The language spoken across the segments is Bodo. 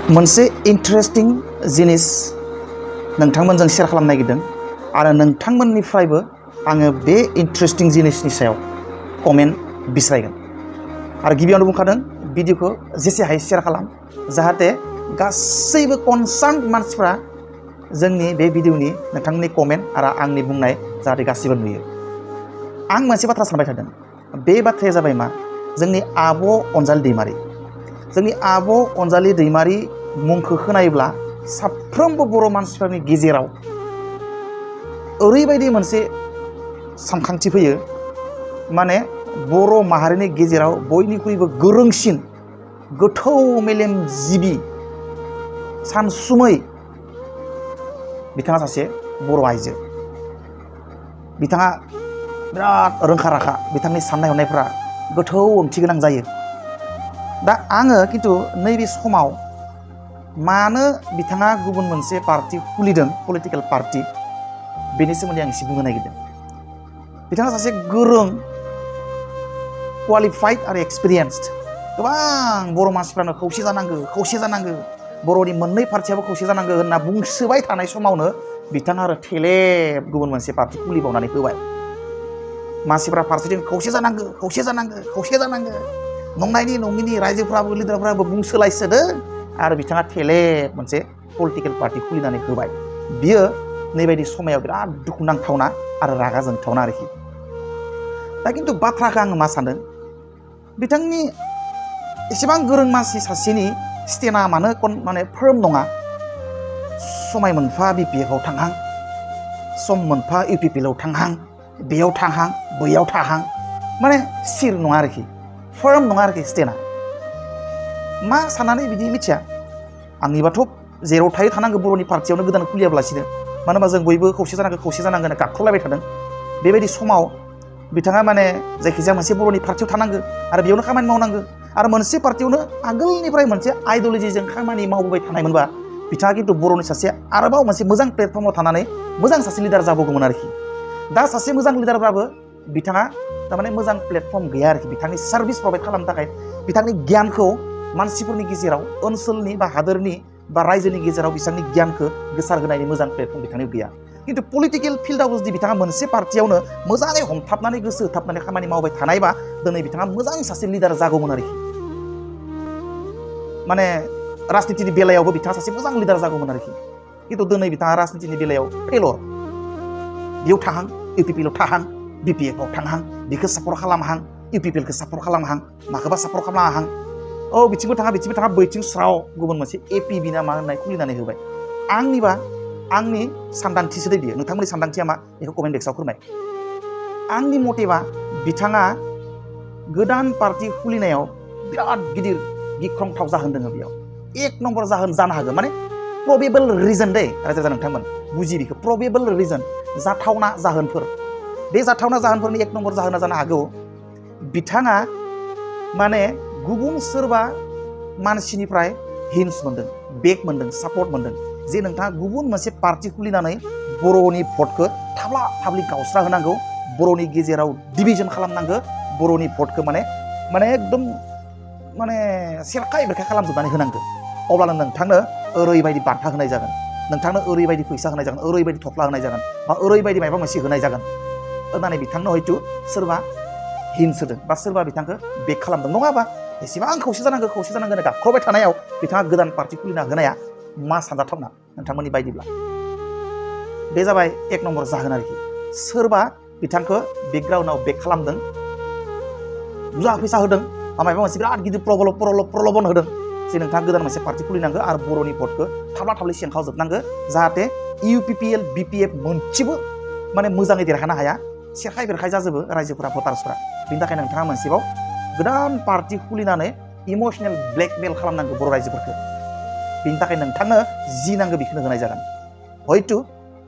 मोनसे इन्टारेस्टिं जिनिस नोंथांमोनजों शेयार खालामनो नागिरदों आरो नोंथांमोननिफ्रायबो आङो बे इन्टारेस्टिं जिनिसनि सायाव कमेन्ट बिस्रायगोन आरो गिबियावनो बुंखादों भिडिअखौ जेसे हायो शेयार खालाम जाहाथे गासैबो कनसार्न मानसिफ्रा जोंनि बे भिडिअनि नोंथांमोननि कमेन्ट आरो आंनि बुंनाय जाहाथे गासैबो नुयो। आं मोनसे बाथ्रा सानबाय थादों, बे बाथ्राया जाबाय मा, जोंनि आब' अनजालि दैमारि। जोंनि आब' अनजालि दैमारि मुंखौ खोनायोब्ला साफ्रोमबो बर' मानसिफोरनि गेजेराव ओरैबायदि मोनसे सानखांथि फैयो, माने बर' माहारिनि गेजेराव बयनिख्रुइबो गोरोंसिन गोथौ मेलेमजिबि सानसुमै बिथाङा सासे बर' आइजो। बिथाङा बिराद रोंखा राखा, बिथांनि साननाय हनायफ्रा गोथौ ओंथि गोनां जायो। दा आङो खिन्थु नैबे समाव मानो बिथाङा गुबुन मोनसे पार्टि खुलिदों, पलिटिकेल पार्टि, बेनि सोमोन्दै आं एसे बुंनो नागिरदों। बिथाङा सासे गोरों, क्वालिफाइड आरो एक्सपिरियेन्सड। गोबां बर' मानसिफ्रानो खौसे जानांगौ, खौसे जानांगौ, बर'नि मोननै पार्टियाबो खौसे जानांगौ होनना बुंसोबाय थानाय समावनो बिथाङा आरो थेलेब गुबुन मोनसे पार्टि खुलिबावनानै होबाय। मानसिफ्रा फारसेथिं खौसे जानांगौ, खौसे जानांगौ, खौसे जानांगौ, नंनायनि नङिनि रायजोफ्राबो लिडारफ्राबो बुंसोलायसोदों आरो बिथाङा थेलेब मोनसे पलिटिकेल पार्टि खुलिनानै होबाय। बियो नैबायदि समायाव बिराद दुखुनांथावना आरो रागा जोंथावना आरोखि। दा खिन्थु बाथ्राखौ आङो मा सानदों, बिथांनि एसेबां गोरों मानसि सासेनि स्टेना मानो माने फार्म नङा। समाय मोनफा बिपिएफआव थांहां, सम मोनफा इउपिपिएलआव थांहां, बेयाव थांहां, बैयाव थाहां, माने स्थिर नङा आरोखि, फार्म नङा आरोखि स्टेना। मा साननानै बिदि मिथिया। आंनिबाथ' जेराव थायो थानांगौ बर'नि पार्टियावनो गोदान खुलियाब्लासिनो। मानो होनबा जों बयबो खौसे जानांगौ, खौसे जानांगौ होनना गाबख्रावलायबाय थादों। बेबायदि समाव बिथाङा माने जायखिजाया मोनसे बर'नि पार्टियाव थानांगौ आरो बेयावनो खामानि मावनांगौ आरो मोनसे पार्टियावनो आगोलनिफ्राय मोनसे आइडिय'लजिजों खामानि मावबोबाय थानायमोनबा बिथाङा खिन्थु बर'नि सासे आरोबाव मोनसे मोजां प्लेटफर्माव थानानै मोजां सासे लिडार जाबावगौमोन आरोखि। दा सासे मोजां लिडारब्लाबो बिथाङा थारमाने मोजां प्लेटफर्म गैया आरोखि। बिथांनि सार्भिस प्रभाइड खालामनो थाखाय बिथांनि गियानखौ मानसिफोरनि गेजेराव, ओनसोलनि बा हादोरनि बा रायजोनि गेजेराव बिथांनि गियानखौ गोसार होनायनि मोजां प्लेटफर्म बिथांनियाव गैया। खिन्थु पलिटिकेल फिल्डआव जुदि बिथाङा मोनसे पार्टियावनो मोजाङै हमथाबनानै गोसो होथाबनानै खामानि मावबाय थानायबा दिनै बिथाङा मोजां सासे लिडार जागौमोन आरोखि। माने राजनितिनि बेलायावबो बिथाङा सासे मोजां लिडार जागौमोन आरोखि। खिन्थु दिनै बिथाङा राजनितिनि बेलायाव फेलर। बेयाव थाहां, इउपिपिएलआव थाहां, बिपिएफआव थांहां, बेखौ सापर्ट खालामहां, इउपिपिएलखौ सापर्ट खालामहां, माखौबा सापर्ट खालामहां, औ बिथिंबो थाङा, बिथिंबो थाङा, बैथिं स्राव गुबुन मोनसे एपिबि ना मा होननाय खुलिनानै होबाय। आंनिबा आंनि सानदांथिसो दे बियो। नोंथांमोननि सानदांथिया मा, बेखौ कमेन्ट बक्सआव फोरमाय। आंनि मथेबा बिथाङा गोदान पार्टि खुलिनायाव बिराद गिदिर गिख्रंथाव जाहोन दङ बेयाव। एक नम्बर जाहोन जानो हागौ, माने प्रबेबल रिजन दे रायजो राजा नोंथांमोन, बुजि बेखौ प्रबेबल रिजन, जाथावना जाहोनफोर। बे जाथावना जाहोनफोरनि एक नम्बर जाहोना जानो हागौ बिथाङा माने गुबुन सोरबा मानसिनिफ्राय हिन्स मोन्दों, बेक मोन्दों, सापर्ट मोन्दों, जे नोंथाङा गुबुन मोनसे पार्टि खुलिनानै बर'नि भटखौ थाब्ला थाब्लि गावस्रा होनांगौ, बर'नि गेजेराव डिभिजन खालामनांगौ, बर'नि भटखौ माने एकदम माने सेरखाय बेरखाय खालामजोबनानै होनांगौ। अब्लानो नोंथांनो ओरैबायदि बान्था होनाय जागोन, नोंथांनो ओरैबायदि फैसा होनाय जागोन, ओरैबायदि थफ्ला होनाय जागोन, बा ओरैबायदि माबा मोनसे होनाय जागोन होननानै बिथांनो हयथ' सोरबा हिन्स होदों बा सोरबा बिथांखौ बेक खालामदों। नङाबा एसेबां खौसे जानांगौ, खौसे जानांगौ होनना गाबख्रावबाय थानायाव बिथाङा गोदान पार्टि खुलिना होनाया मा सानजाथावना नोंथांमोननि बायदिब्ला? बे जाबाय एक नम्बर जाहोन आरोखि। सोरबा बिथांखौ बेकग्राउन्डआव बेक खालामदों, बुरजा फैसा होदों, बा माबा मोनसे बिराद गिदिर प्रलबन होदों जे नोंथाङा गोदान मोनसे पार्टि खुलिनांगौ आरो बर'नि भटखौ थाब्ला थाब्लि सेंखावजोबनांगौ, जाहाथे इउपिपिएल बिपिएफ मोनसेबो माने मोजाङै देरहानो हाया, सेरखाय बेरखाय जाजोबो रायजोफोरा, भटार्सफोरा। बिनि थाखाय नोंथाङा मोनसेबाव गोदान पार्टि खुलिनानै इमसनेल ब्लेकमेल खालामनांगौ बर' रायजोफोरखौ। बिनि थाखाय नोंथांनो जि नांगौ बेखौनो होनाय जागोन। हयथ'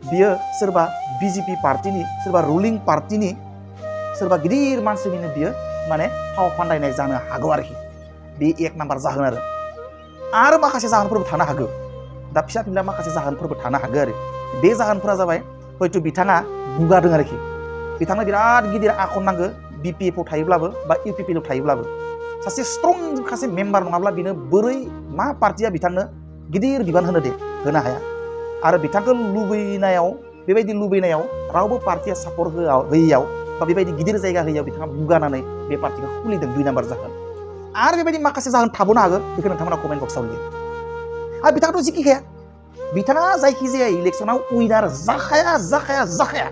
बियो सोरबा बिजेपि पार्टिनि, सोरबा रुलिं पार्टिनि सोरबा गिदिर मानसिनिनो बियो माने फाव फान्दायनाय जानो हागौ आरोखि। बे एक नाम्बार जाहोन आरो माखासे जाहोनफोरबो थानो हागौ। दा फिसा फिनला माखासे जाहोनफोरबो थानो हागौ आरो। बे जाहोनफोरा जाबाय हयथ' बिथाङा बुगादों आरोखि। बिथांनो बिराद गिदिर आखन नांगौ बिपिएफआव थायोब्लाबो बा इउपिपिएलआव थायोब्लाबो। सासे स्ट्रं सासे मेम्बार नङाब्ला बिनो बोरै मा पार्टिया बिथांनो गिदिर बिबान होनो दे होनो हाया आरो बिथांखौ लुबैनायाव बेबायदि लुबैनायाव रावबो पार्टिया सापर्ट होयैयाव बा बेबायदि गिदिर जायगा होयैयाव बिथाङा बुगानानै बे पार्टिखौ खुलिदों 2 नाम्बार जागोन आरो बेबायदि माखासे जाहोन थाबावनो हागौ बेखौ नोंथांमोना कमेन्ट बक्सआव लिर आरो बिथाङाथ' जिखिखाया बिथाङा जायखिजाया इलेक्सनाव उइनार जाखाया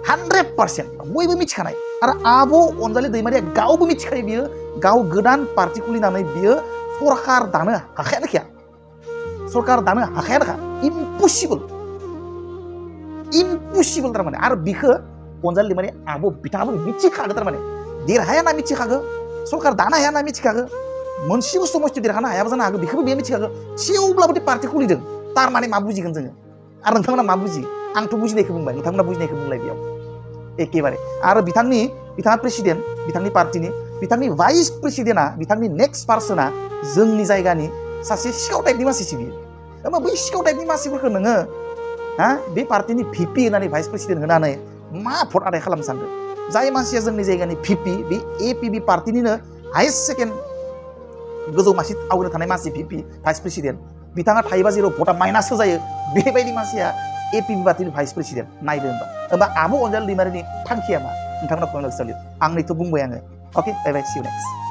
100% बयबो मिथिखानाय आरो आब' अनजालि दैमारिया गावबो मिथिखायो बियो गाव गोदान पार्टि खुलिनानै बियो सरकार दानो हाखायानोखा इम्पसिबल थारमाने आरो बिखौ अनजालि दैमारि आब' बिथाङाबो मिथिखागो थारमाने देरहाया ना मिथिखागो सरकार दानो हाया ना मिथिखागो मोनसेबो समस्ति देरहानो हायाबो जानो हागौ बेखौबो बेयो मिथिखागो थेवब्लाबो पार्टि खुलिदों थारमाने मा बुजिगोन जोङो आरो नोंथांमोना मा बुजियो आंथ' बुजिनायखौ बुंबाय नोंथांमोना बुजिनायखौ बुंलाय बेयाव एखेबारे आरो बिथाङा प्रेसिडेन्ट बिथांनि पार्टिनि बिथांनि भाइस प्रेसिडेन्टआ बिथांनि नेक्स्ट पार्सना जोंनि जायगानि सासे सिखाव टाइपनि मानसिसो बियो होमबा बै सिखाव टाइपनि मानसिफोरखौ नोङो बे पार्टिनि भिपि होनानै भाइस प्रेसिडेन्ट होनानै मा भट आदाय खालामनो सानदों जाय मानसिया जोंनि जायगानि भिपि बे एपिबि पार्टिनिनो हाइस्ट सेकेन्ड गोजौ मासि आवगायनो थानाय मानसि भिपि भाइस प्रेसिडेन्ट बिथाङा थायोबा जेराव भटआ माइनाससो जायो बेबायदि मानसिया एपिबि पार्टिनि भाइस प्रेसिडेन्ट नायदो होमबा आब' अनजालि दैमारिनि थांखिया मा नोंथांमोना कमेन्ट बक्सआव लिर आंनिथ' बुंबाय आङो अके बाय बाय सि इउ नेक्स्ट